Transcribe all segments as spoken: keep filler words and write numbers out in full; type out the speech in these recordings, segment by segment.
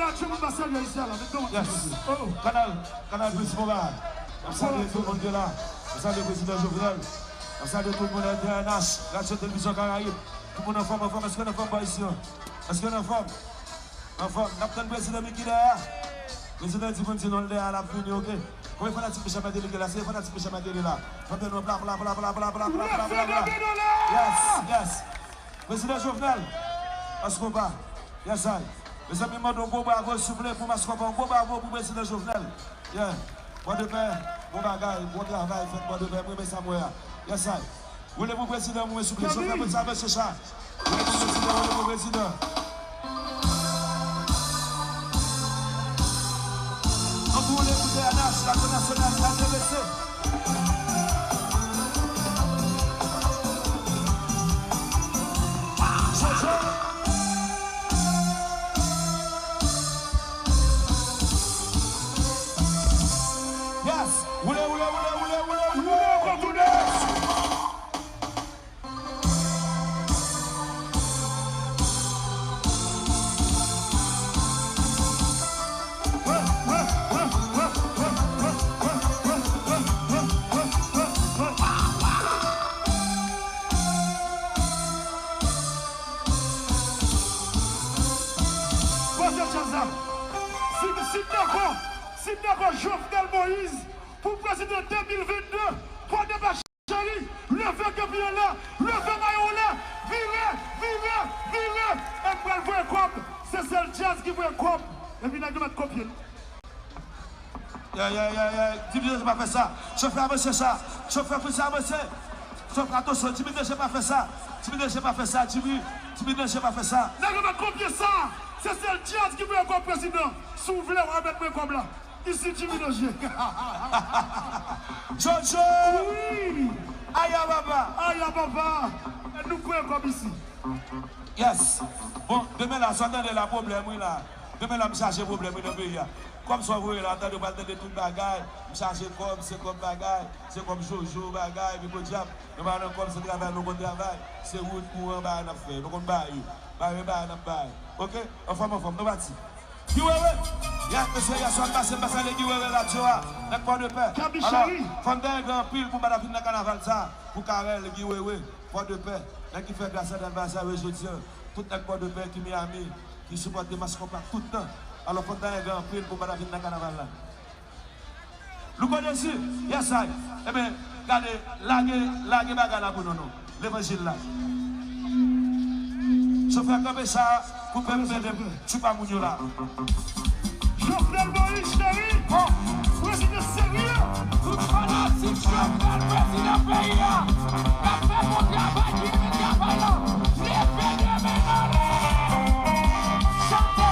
Radyo Monba salye ayisyen la, met men w ansanm. Yes. Oh. Kanal, Kanal Plis Monba. N ap salye tout moun ki la. N ap salye Prezidan Jovenel. N ap salye tout moun L T N H, Radyo Televizyon Karayib. Tout moun anfòm, anfòm. Èske n anfòm, bò isi an? Èske n anfòm? Anfòm. N ap tann Prezidan Mickey dèyè a. Prezidan di pou n di non l dèyè a, l ap vini, oke? Konbyen fanatik Michel Martelly ki la? Se fanatik Michel Martelly la. Fè nou pla, pla, pla. Yes, yes. Prezidan Jovenel, èske w pa? Yes, I. Mezanmi, mande yon gwo bravo, souple, pou Maskonpa, yon gwo bravo pou Prezidan Jovenel. Yeah. Pòdepè, bon bagay, bon travay fèt Pòdepè, mwen renmen sa m wè a. Yes, I. Woule pou prezidan mwen, souple, chofè, pote sa, mesye cha. Woule pou prezidan, woule pou prezidan. Ann woule pou T N H, Radyo Nasyonal, T V C. Jojo. Yes! Woule, woule, woule, woule, woule, woule, woule, woule! Poze djaz la. Si, si m dakò, si m dakò Jovenel Moïse pou prezidan de mil vennde, Pòdepè cheri, leve kenbe anlè, leve mayo anlè, vire, vire, vire, e m pral voye kòb. Se sèl djaz ki voye kòb. Epi nèg yo mèt kopye l. Yeah, yeah, yeah, yeah. Divize pa fè sa. Chofè avanse sa. Chofè pouse avanse. Chofè atansyon. Jimmy Danje pa fè sa. Jimmy Danje pa fè sa. Jimmy, Jimmy Danje pa fè sa. Nèg yo pa kopye sa. Se sèl djaz ki voye kòb prezidan. Si w vle, w a remèt mwen kòb la. Isi Jimmy Danje. Jojo! Wi! Aya papa! Aya papa! E nou k voye kòb isi. Yes. Bon, demen la, sa w tande la, pwoblèm wi la. Demen la, m chaje pwoblèm wi nan peyi a. Kòb sa w voye la, tande, w pral tande tout bagay. M chaje kòb, se kòb bagay, se kòb Jojo bagay, epi podyab, nou pa nan kòb, se travay nou konn travay. Se wout, kouran, bagay n ap fè. Nou konn bay. Bay, bay, n ap bay. Oke? Anfòm, anfòm, nou pati. Guy Wewe. Yes, mesye, yè swa m pase, m pase ale Guy Wewe radyo a. Nèg Pòdepè. Alò, fò n dèyè gen anpil pou m pa ta vin nan kanaval sa. Pou Carel, Guy Wewe, Pòdepè. Nèg ki fè gras a Dalvazia yo jodi a. Tout nèg Pòdepè ki Miami, ki sipòte Maskonpa tout tan. Alò, fò n dèyè gen anpil pou m pa ta vin nan kanaval la. Louko Dezi, yes I. Ebyen, gade, lage, lage bagay la pou nou, non. Levanjil la. Chofè kanpe sa, koupe m, mete m, tchoupa moun yo la. Jovenel Moïse, cheri, prezidan serye. Tout fanatik Jovenel, prezidan peyi a. N ap fè bon travay, ki renmen travay la. Leve de men anlè. Chante.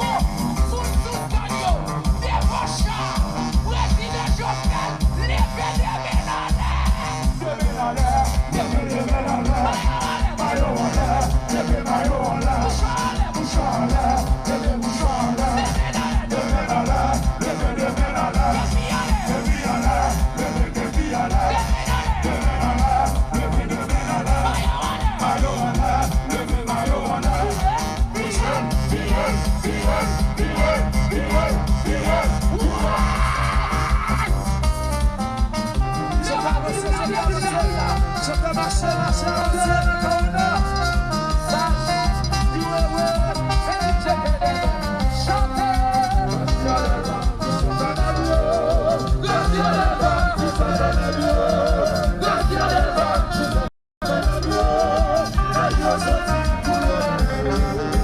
Bon, moun sou sèn yo, devan cha, prezidan Jovenel, leve de men anlè. Leve men anlè, leve de men anlè. Mayo anlè, mayo anlè, leve mayo anlè. Bouchon anlè, bouchon anlè, leve bouchon anlè. De men anlè, leve de men anlè. Kepi anlè, kepi anlè, leve kepi anlè. De men anlè, leve de men anlè. Mayo anlè, mayo anlè, leve mayo anlè.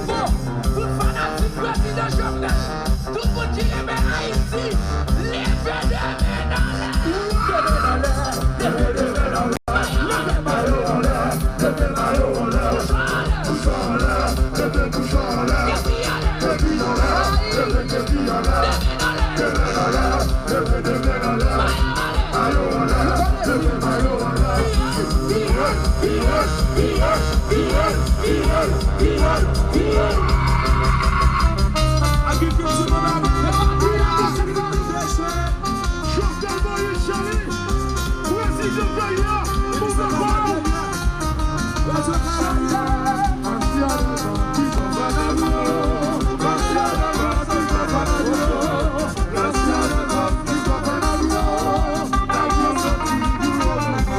Bon, tout fanatik prezidan Jovenel, tout moun ki renmen Ayiti, leve de men anlè. Leve de men anlè, leve de men anlè.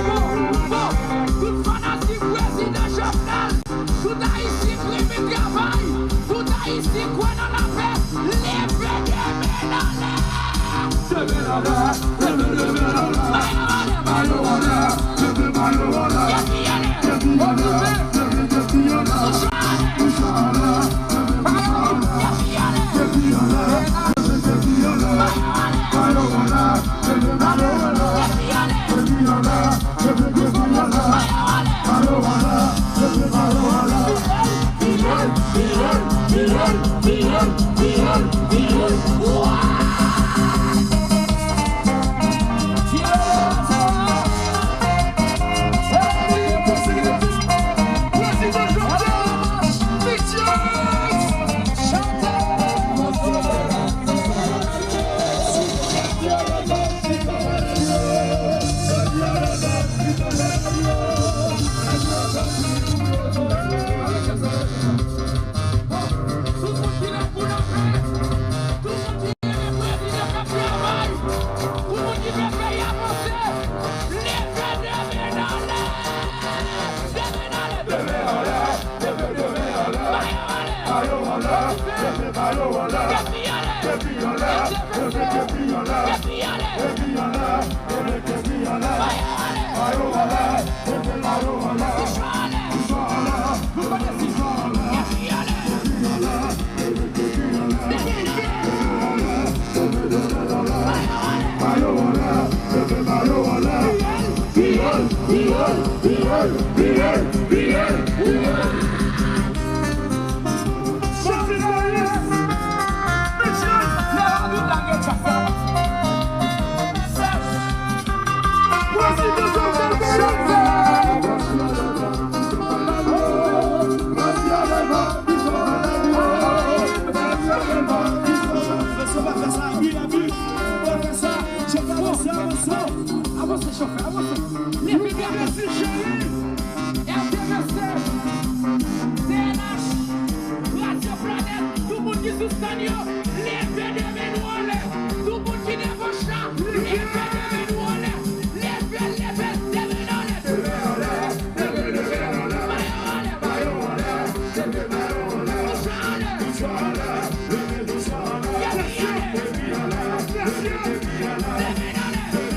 Bon, bon, tout fanatik prezidan Jovenel, tout Ayisyen k renmen travay, tout Ayisyen k kwè nan lapè, leve de men anlè. De men anlè, leve de men anlè. Ba yo anlè, ba yo anlè, leve ba yo anlè. Depi anlè, depi anlè, leve depi anlè. Touche anlè. Avanse, chofè, avanse. Leve de men. R T V C, T N H, Radyo Planèt, tout moun ki sou sèn yo, leve de men nou anlè. Tout moun ki devan chan, leve de men nou anlè. Leve, leve, de men anlè. De men anlè, leve de men anlè. Ba yo anlè, ba yo anlè. Leve ba yo anlè. Touche anlè. Touche anlè. Leve touche anlè. Depi anlè. Depi anlè. Depi anlè. De men anlè.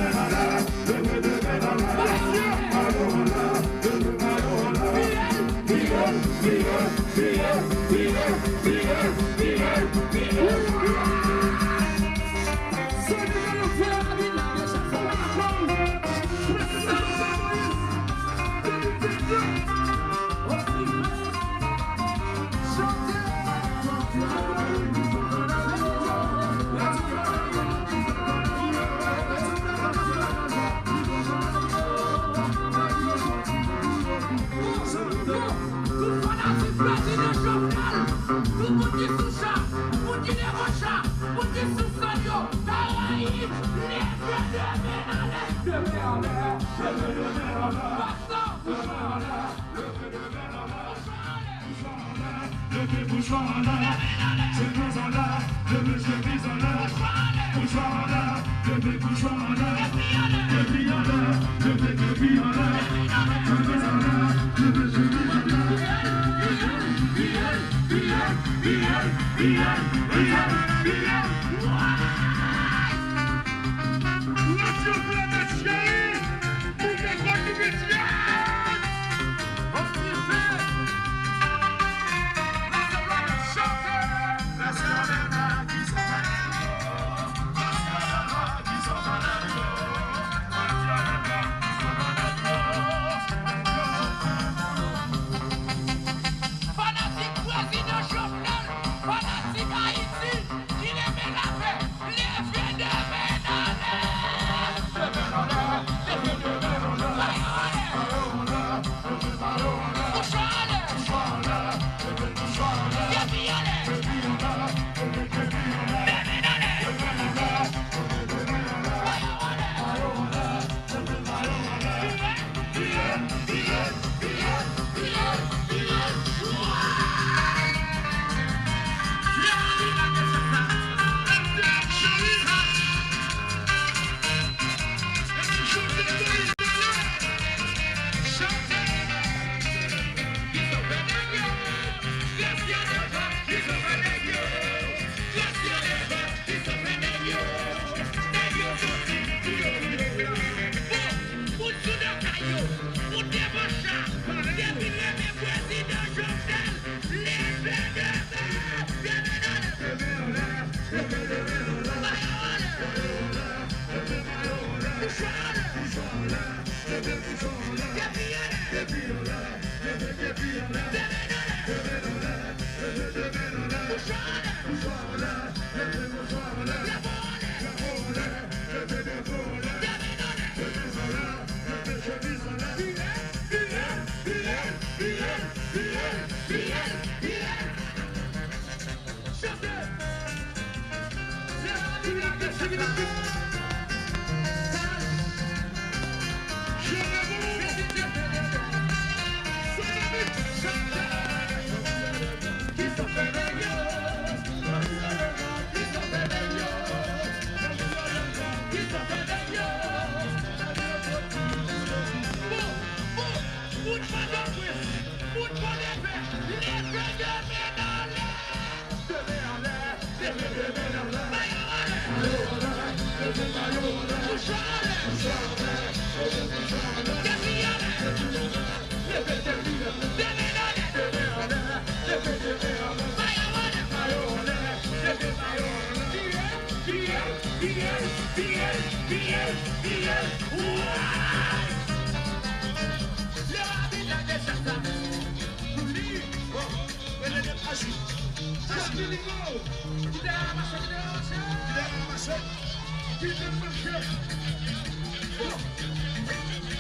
Tout fanatik prezidan Jovenel, tout moun ki sou chan, moun ki devan chan, moun ki sou sèn yo, Karayib, leve de men anlè, de men anlè, leve de men anlè. Pastè, leve de men anlè, leve de men anlè. Leve bouch ou anlè, chemiz anlè, leve chemiz anlè. Bouch ou anlè, leve bouch ou anlè. Kepi anlè, leve kepi anlè. Chemiz anlè, leve chemiz anlè. Radyo Planèt cheri, moute kò nou mesye.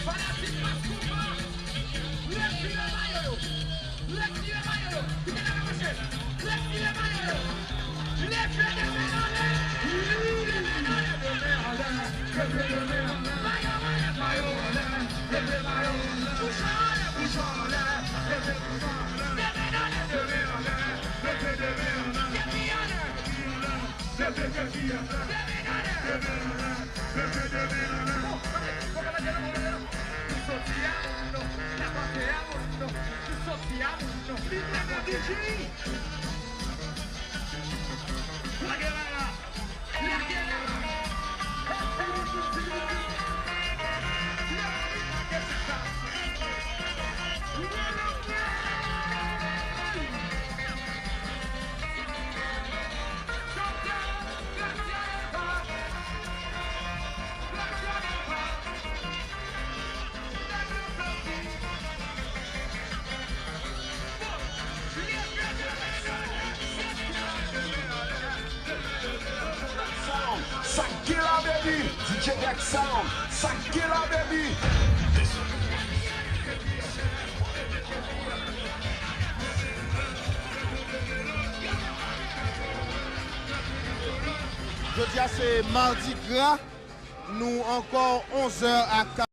Fanatik Mas Konpa, retire mayo yo. Retire mayo yo. Kite la kòmanse. Retire mayo yo. Leve de men anlè. Leve de men anlè. De men anlè. Leve de men anlè. Mayo anlè. Mayo anlè. Leve mayo anlè. Bouchon anlè. Bouchon anlè. Leve bouchon anlè. De men anlè. De men anlè. Leve de men anlè. Depi anlè. Leve de men anlè. De men anlè. Leve de men anlè. Leve de men anlè. Bon, ok, bon, bon, bon, bon, bon. Soti a moun non. N ap antre a moun non. Soti a moun non. N ap antre. Lage la la. Lage la la. Sound, sa k gen la, baby? D J Dex Sound, sa k gen la, baby? Jodi a se Mardi Gras, nou ankò onz è a